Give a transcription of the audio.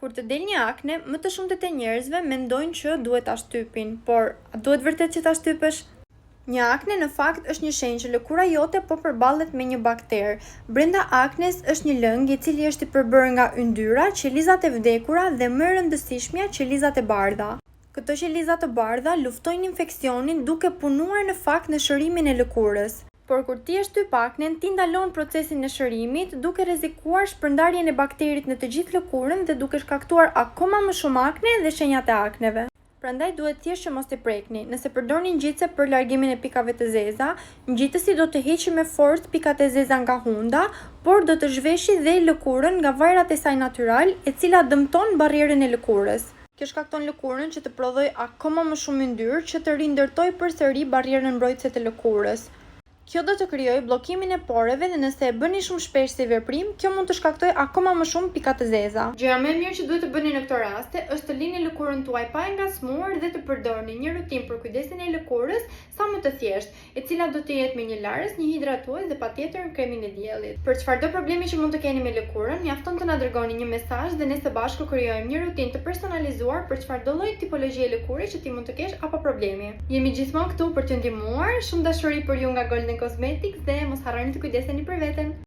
Kur të del një akne, më të shumtët e njerëzve mendojnë që duhet ta shtypin, por a duhet vërtet që ta shtypësh? Një akne në fakt është një shenjë që lëkura jote po përballet me një bakter. Brenda aknes është një lëng i cili është i përbërë nga yndyra, qelizat e vdekura dhe më e rëndësishmja qelizat e bardha. Këto qeliza të bardha luftojnë infeksionin duke punuar në fakt në shërimin e lëkurës. Por kur ti e shtyp aknen, ti ndalon procesin e shërimit, duke rrezikuar shpërndarjen e bakterit në të gjithë lëkurën dhe duke shkaktuar akoma më shumë akne dhe shenjat e akneve. Prandaj duhet thjesht që mos t'i prekni. Nëse përdorni ngjitëse për largimin e pikave të zeza, ngjitësi do të heqë me forcë pikat e zeza nga hunda, por do të zhveshi dhe lëkurën nga vajrat e saj natyral, e cila dëmton barrierën e lëkurës. Kjo shkakton lëkurën që të prodhojë akoma më shumë yndyrë që të rindërtojë përsëri barrierën mbrojtëse të lëkurës. Kjo do të krijojë bllokimin e poreve dhe nëse e bëni shumë shpesh si veprim, kjo mund të shkaktojë akoma më shumë pika të zeza. Gjëja më e mirë që duhet të bëni në këto raste është të lini lëkurën tuaj pa e ngacmuar dhe të përdorni një rutinë për kujdesin e lëkurës sa më të thjeshtë, e cila do të jetë me një larës, një hidratues dhe patjetër kremin e diellit. Për çfarëdo problemi që mund të keni me lëkurën, mjafton të na dërgoni një mesazh dhe ne së bashku krijojmë një rutinë të personalizuar për çfarëdo lloj tipologjie lëkure që ti mund të kesh apo problemi. Jemi gjithmonë këtu për t'ju ndihmuar. Shumë dashuri për ju nga Golden Cosmetics dhe mos harroni të kujdeseni për veten.